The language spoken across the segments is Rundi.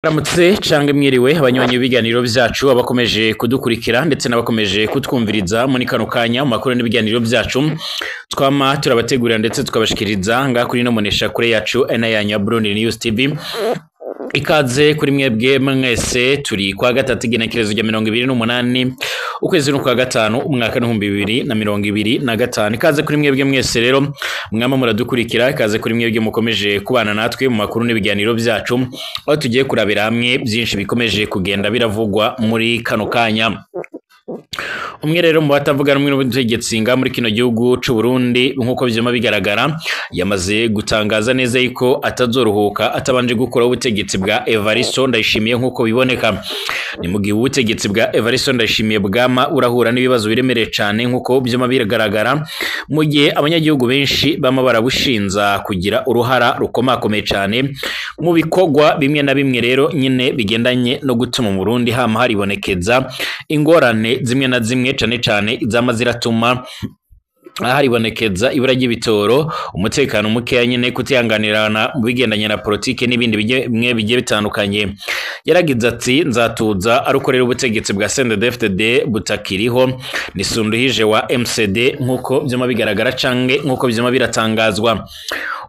Ramutse canke mwiriwe abanywanyi b'ibiganiro vyacu, abakomeje kudukurikira ndetse n'abakomeje kutwumviriza muri kano kanya mu makuru n'ibiganiro vyacu twama turabategurira ndetse tukabashikiriza ngaha kuri ino mbonesha kure yacu ena yanyu ya Burundi News TV. Ikaze kuri mwebwe mwese. Turi kwa gatatu, igenekerezo rya 28, ukwezi n'ukwa gatanu, umwaka w'2025. Ikaze kuri mwebwe mwese rero mwama muradukurikira. Ikaze kuri mwebwe mukomeje kubana natwe mu makuru n'ibiganiro vyacu, aho tugiye kurabira hamwe byinshi bikomeje kugenda biravugwa muri kano kanya. Umwe rero mu batavuga rumwe n'ubutegetsi nga muri kino gihugu c'u Burundi, nk'uko vyama bigaragara, yamaze gutangaza neza yuko atazoruhuka atabanje gukuraho ubutegetsi bwa Evaristo Ndayishimiye. Nk'uko biboneka, ni mu gihe ubutegetsi bwa Evaristo Ndayishimiye bwama urahura n'ibibazo biremereye cane, nk'uko vyama bigaragara, mu gihe abanyagihugu benshi bama barabushinza kugira uruhara rukomakomeye cane mu bikorwa bimwe na bimwe rero nyine bigendanye no gutuma mu Burundi hama haribonekeza ingorane zimwe na zimwe, cane cane izama ziratuma haribonekeza ibura ry'ibitoro, umutekano mukeya nyene, kutihanganirana mu bigendanye na politike n'ibindi bimwe bigiye bitandukanye. Yaragize ati: "Nzatuza arukorera ubutegetsi bwa CNDD-FDD butakiriho." Ni Sinduhije wa MCD, nk'uko vyama bigaragara canke nk'uko vyama biratangazwa.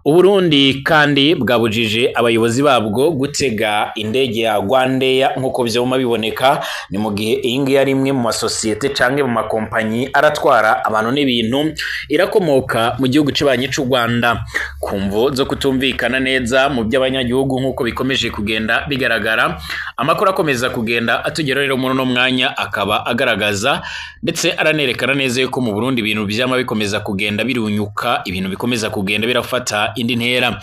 Uburundi kandi bwabujije abayobozi babwo gutega indege ya Rwandair, nk'uko vyama biboneka. Ni mu gihe iyi ngiyi ari imwe mu masosiyete canke mu makompanyi aratwara abantu n'ibintu, irakomoka mu gihugu cibanyi c'u Rwanda. Ku mvo zo kutumvikana neza mu by'abanyagihugu, nk'uko bikomeje kugenda bigaragara, amakuru akomeza kugenda atugeraho rero muri uno mwanya akaba agaragaza ndetse aranerekana neza yuko mu Burundi ibintu vyama bikomeza kugenda birunyuka, ibintu bikomeza kugenda birafata indi ntera.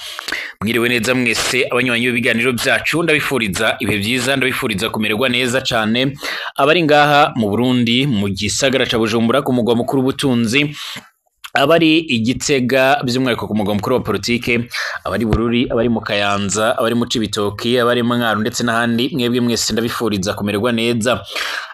Mwiriwe neza mwese abanywanyi b'ibiganiro byacu, ndabifuriza ibihe byiza, ndabifuriza kumererwa neza cane. Abari ngaha mu Burundi, mu gisagara ca Bujumbura, ku mugwa mukuru w'ubutunzi, abari i Gitega by'umwihariko ku mugwa mukuru wa politike, abari Bururi, abari mu Kayanza, abari mu Cibitoki, abari mu Mwaro ndetse n'ahandi, mwebwe mwese ndabifuriza kumererwa neza.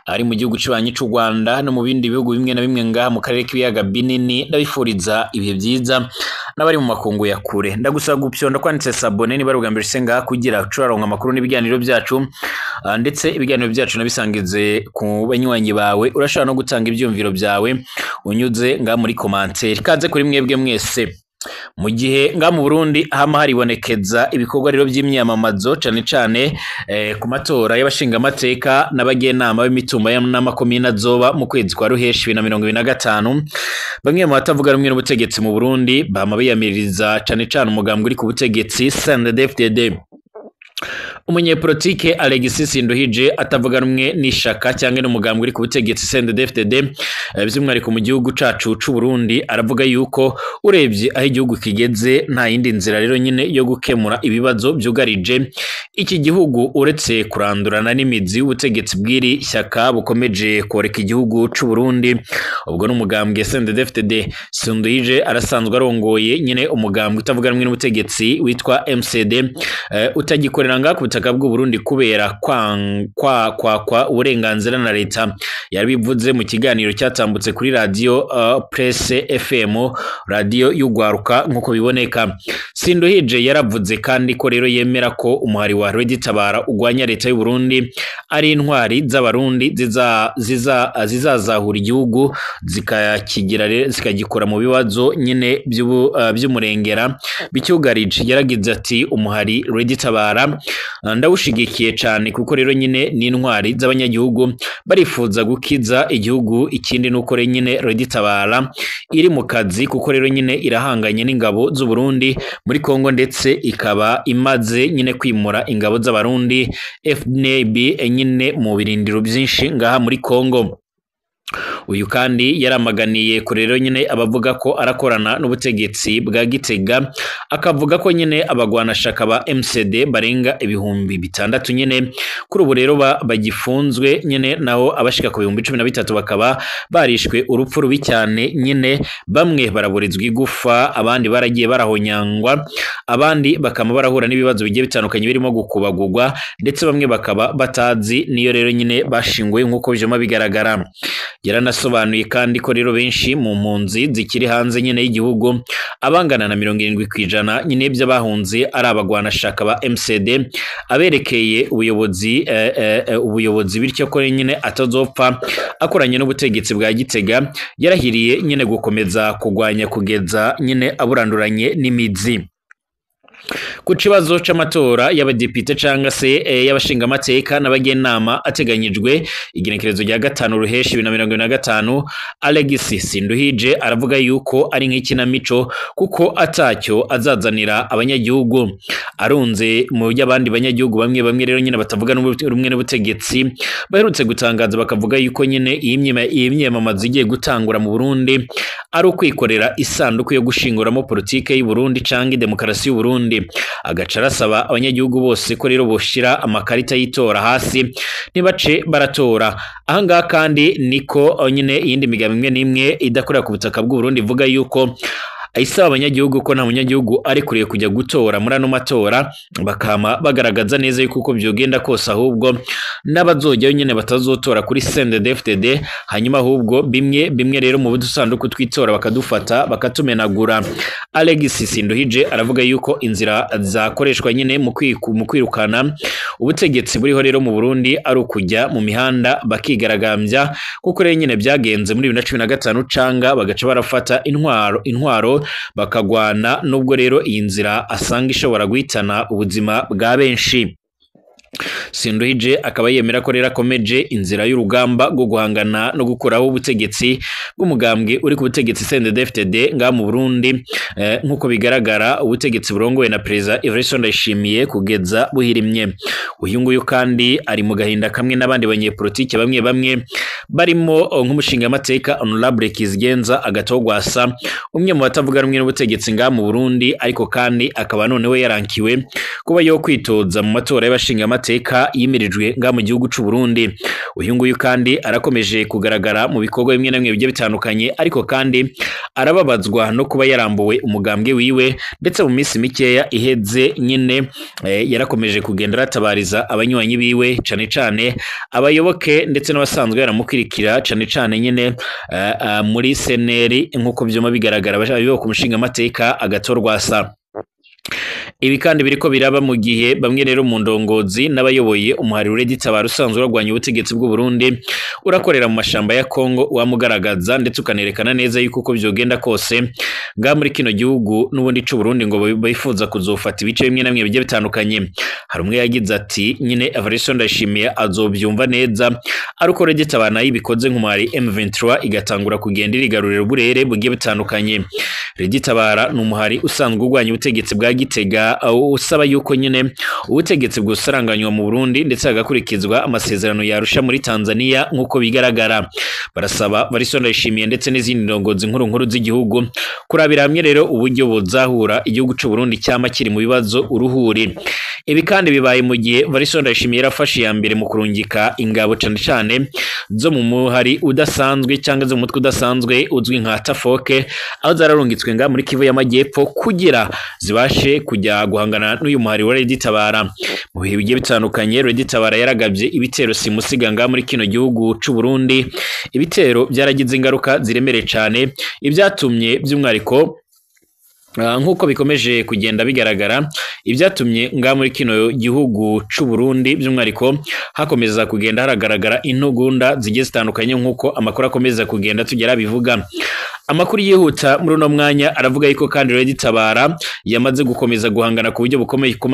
Ari mu gihugu cibanyi c'u Rwanda no mu bindi bihugu bimwe na bimwe ngaha mu karere k'ibiyaga binini, ndabifuriza ibihe byiza. N'abari mu makungu ya kure, ndagusaba gupyonda kwanditse s'abonner niba ari ubwa mbere ngaha, kugira ucuraronka amakuru n'ibiganiro byacu. Ndetse ibiganiro byacu nabisangize ku banywanyi bawe. Urashobora no gutanga ivyumviro byawe unyuze ngaha muri commentaire. Kaze kuri mwebwe mwese. Mu gihe ngaha mu Burundi hama haribonekeza ibikorwa rero by'imyamamazo, cane cane ku matora y'abashingamateka n'abagenama b'imitumba n'amakomine azoba mu kwezi kwa ruheshi 2025, bamwe mu batavuga rumwe n'ubutegetsi mu Burundi bama biyamiriza cane cane umugambwe uri ku butegetsi CNDD-FDD. Umunyepolitike Alexis Sinduhije, atavuga rumwe n'ishaka cyangwa n'umugambwe uri ku butegetsi CNDD-FDD, by'umwihariko mu gihugu cacu c'u Burundi, aravuga yuko urebye aho igihugu kigeze, nta yindi nzira rero nyine yo gukemura ibibazo byugarije iki gihugu uretse kurandurana n'imizi y'ubutegetsi bw'iri shyaka bukomeje koreka igihugu c'u Burundi, ubwo n'umugambwe CNDD-FDD. Sinduhije arasanzwe arongoye nyine umugambwe utavuga rumwe n'ubutegetsi witwa MCD, utagikorera ngaha ku butaka bw'u Burundi kubera kwa uburenganzira na leta. Yarabivuze mu kiganiro cyatambutse kuri radio Presse FM, radio y'ugwaruka. Nk'uko biboneka, Sinduhije yaravuze kandi ko rero yemera ko umuhari wa Red Tabara ugwanya leta y'u Burundi ari intwari z'Abarundi zizazahura igihugu, zikakigira zikagikura mu bibazo nyine by'umurengera bicyugarije. Yaragize ati: "Umuhari Red Tabara ndawushigikiye cane, kuko rero nyine ni intwari z'abanyagihugu, barifuza gukiza igihugu. Ikindi nuko rero nyine Red Tabara iri mu kazi, kuko rero nyine irahanganye n'ingabo z'u Burundi muri Kongo, ndetse ikaba imaze nyine kwimura ingabo z'Abarundi FNB nyine mu birindiro byinshi ngaha muri Kongo." Uyu kandi yaramaganiye kure rero nyine abavuga ko arakorana n'ubutegetsi bwa Gitega, akavuga ko nyine abagwanashaka ba MCD barenga 6000 nyine kuri ubu rero bagifunzwe nyine, naho abashika ku 13,000 bakaba barishwe urupfu rubi cyane nyine, bamwe baraburizwa igufa, abandi baragiye barahonyangwa, abandi bakaba barahura n'ibibazo bigiye bitandukanye birimo gukubagurwa, ndetse bamwe bakaba batazi niyo rero nyine bashinguye, nk'uko bijema bigaragara. Yaranasobanuye kandi ko rero benshi mu mpunzi zikiri hanze nyene y'igihugu, abangana na 70% nyine by'abahunze ari abagwanashaka ba MCD aberekeye ubuyobozi ubuyobozi, bityo ko nyine atazopfa akoranye n'ubutegetsi bwa Gitega. Yarahiriye nyine gukomeza kugwanya kugeza nyine aburanduranye n'imizi. Ku kibazo c'amatora y'abadepite canga se y'abashingamateka n'abagenama ateganyijwe igenekerezo rya 5 Ruheshi 2025, Alex Sinduhije aravuga yuko ari nk'ikinamico kuko atacyo azazanira abanyagihugu. Arunze mu by'abandi banyagihugu bamwe bamwe rero nyine batavuga rumwe n'ubutegetsi baherutse gutangaza bakavuga yuko nyine iyi myiyamamazo igiye gutangura mu Burundi ari ukwikorera isanduku yo gushinguramo politike y'u Burundi canke demokarasi y'u Burundi. Agaca arasaba abanyagihugu bose ko rero boshira amakarita y'itora hasi ntibace baratora. Ahangaha kandi niko nyine iyindi migambi imwe n'imwe idakorera ku butaka bw'u Burundi ivuga yuko isaba abanyagihugu ko nta munyagihugu ari kuriye kujya gutora muri ano matora, bakama bagaragaza neza yuko uko byogenda kose ahubwo n'abazojyayo nyine batazotora kuri CNDD-FDD, hanyuma ahubwo bimwe bimwe rero mu dusanduku twitora bakadufata bakatumenagura. Alex Sinduhije aravuga yuko inzira zakoreshwa nyine mu kwirukana ubutegetsi buriho rero mu Burundi ari ukujya mu mihanda bakigaragambya, kuko rero nyine byagenze muri 2015 canga bagaca barafata intwaro bakagwana, nubwo rero iyi nzira asanga ishobora guhitana ubuzima bwa benshi. Sinduhije akaba yemera ko rero akomeje inzira y'urugamba rwo guhangana no gukuraho ubutegetsi bw'umugambwe uri ku butegetsi CNDD-FDD nga mu Burundi, nk'uko bigaragara ubutegetsi burongowe na Perezida Evariste Ndayishimiye kugeza buhirimye. Uyu nguyu kandi ari mu gahinda kamwe n'abandi banyepolitike bamwe bamwe barimo nk'umushingamateka Honorable Kizigenza Agatogwasa, umwe mu batavuga rumwe n'ubutegetsi nga mu Burundi, ariko kandi akaba noneho yarankiwe kuba yo kwitoza mu matora y'abashingamateka yimirijwe nga mu gihugu c'u Burundi. Uyu nguyu kandi arakomeje kugaragara mu bikorwa bimwe na bimwe bigiye bitandukanye, ariko kandi arababazwa no kuba yarambuwe umugambwe wiwe, ndetse mu minsi mikeya iheze nyine yarakomeje kugenda aratabariza abanywanyi biwe, cane cane abayoboke ndetse n'abasanzwe baramukwirikira, cane cane nyine muri seneri nk'uko vyuma bigaragara abayoboke umushingamateka Agatorwasa. Ibi kandi biriko biraba mu gihe bamwe rero mu ndongozi n'abayoboye umuhari Red Tabara usanzwe urwanya ubutegetsi bw'u Burundi urakorera mu mashamba ya Kongo wamugaragaza, ndetse ukanerekana neza yuko uko byogenda kose nga muri kino gihugu n'ubundi c'u Burundi ngo bifuza kuzofata ibice bimwe na bimwe bigiye bitandukanye. Hari umwe yagize ati nyine Evariste Ndayishimiye azobyumva neza ariko Red Tabara nayo ibikoze nk'umuhari M23 igatangura kugenda irigarurira uburere bugiye bitandukanye. Red Tabara ni umuhari usanzwe urwanya ubutegetsi bwa Gitega, usaba yuko nyine ubutegetsi bwusaranganywa mu Burundi ndetse hagakurikizwa amasezerano yarusha muri Tanzania nk'uko bigaragara. Barasaba Evariste Ndayishimiye ndetse n'izindi ndongozi nkuru nkuru z'igihugu kurabira hamwe rero uburyo buzahura igihugu c'u Burundi cyama kiri mu bibazo uruhuri. Ibi kandi bibaye mu gihe Evariste Ndayishimiye yarafashe iya mbere mu kurungika ingabo cane cane zo mu muhari udasanzwe cyangwa zo mu mutwe udasanzwe uzwi nka Tafoke, aho zararungitswe nga muri Kivu y'Amajyepfo kugira zibashe kujya guhangana n'uyu muhari wa Red Tabara. Mu bihe bigiye bitandukanye Red Tabara yaragabye ibitero simusiga nga muri kino gihugu c'u Burundi. Ibitero byaragize ingaruka ziremereye cane, ibyatumye by'umwariko nk'uko bikomeje kugenda bigaragara, ibyatumye nga muri kino gihugu c'u Burundi by'umwariko hakomeza kugenda haragaragara intugunda zigiye zitandukanye nk'uko amakuru akomeza kugenda tugera bivuga. Amakuru yihuta muri uno mwanya aravuga yuko kandi Red Tabara yamaze gukomeza guhangana ku buryo bukomeye ku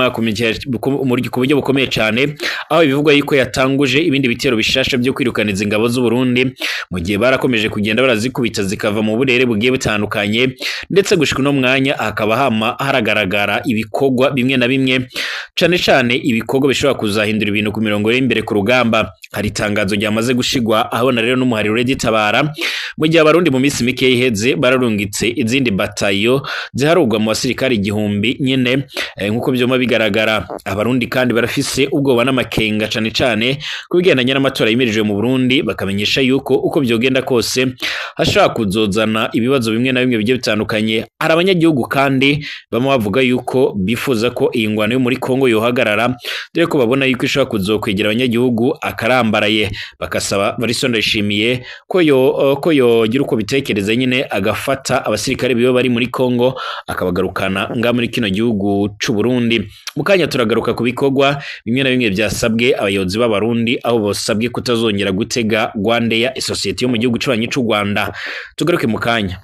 buryo bukomeye cyane, aho bivugwa yuko yatanguje ibindi bitero bishasha byo kwirukaniza ingabo z'u Burundi mu gihe barakomeje kugenda barazikubita zikava mu burere bugiye butandukanye, ndetse gushika uno mwanya hakaba hama haragaragara ibikorwa bimwe na bimwe, cane cane ibikorwa bishobora kuzahindura ibintu ku mirongo y'imbere ku rugamba. Hari itangazo ryamaze gushigwa ahabona rero n'umuhari Red Tabara mu gihe abarundi mu minsi mike iheze bararungitse izindi batayo ziharurwa mu basirikare 1000 nyene, nkuko vyoma bigaragara. Abarundi kandi barafise ubwoba n'amakenga cane cane ku bigendanye n'amatora yimirijwe mu Burundi, bakamenyesha yuko uko vyogenda kose hashobora kuzozana ibibazo bimwe na bimwe bigiye bitandukanye. Hari abanyagihugu kandi bamwe bavuga yuko bifuza ko iyi ngwano yo muri Kongo yohagarara, dore ko babona yuko ishobora kuzokwegera abanyagihugu akarambaraye, bakasaba Evariste Ndayishimiye ko yogira uko bitekereza nyine, agafata abasirikare biwe bari muri Kongo akabagarukana nga muri kino gihugu c'u Burundi. Mu kanya turagaruka ku bikorwa bimwe na bimwe byasabwe abayobozi b'Abarundi, aho bosabwe kutazongera gutega Rwandair, isosiyete yo mu gihugu c'abanyi c'u Rwanda. Tugaruke mu kanya.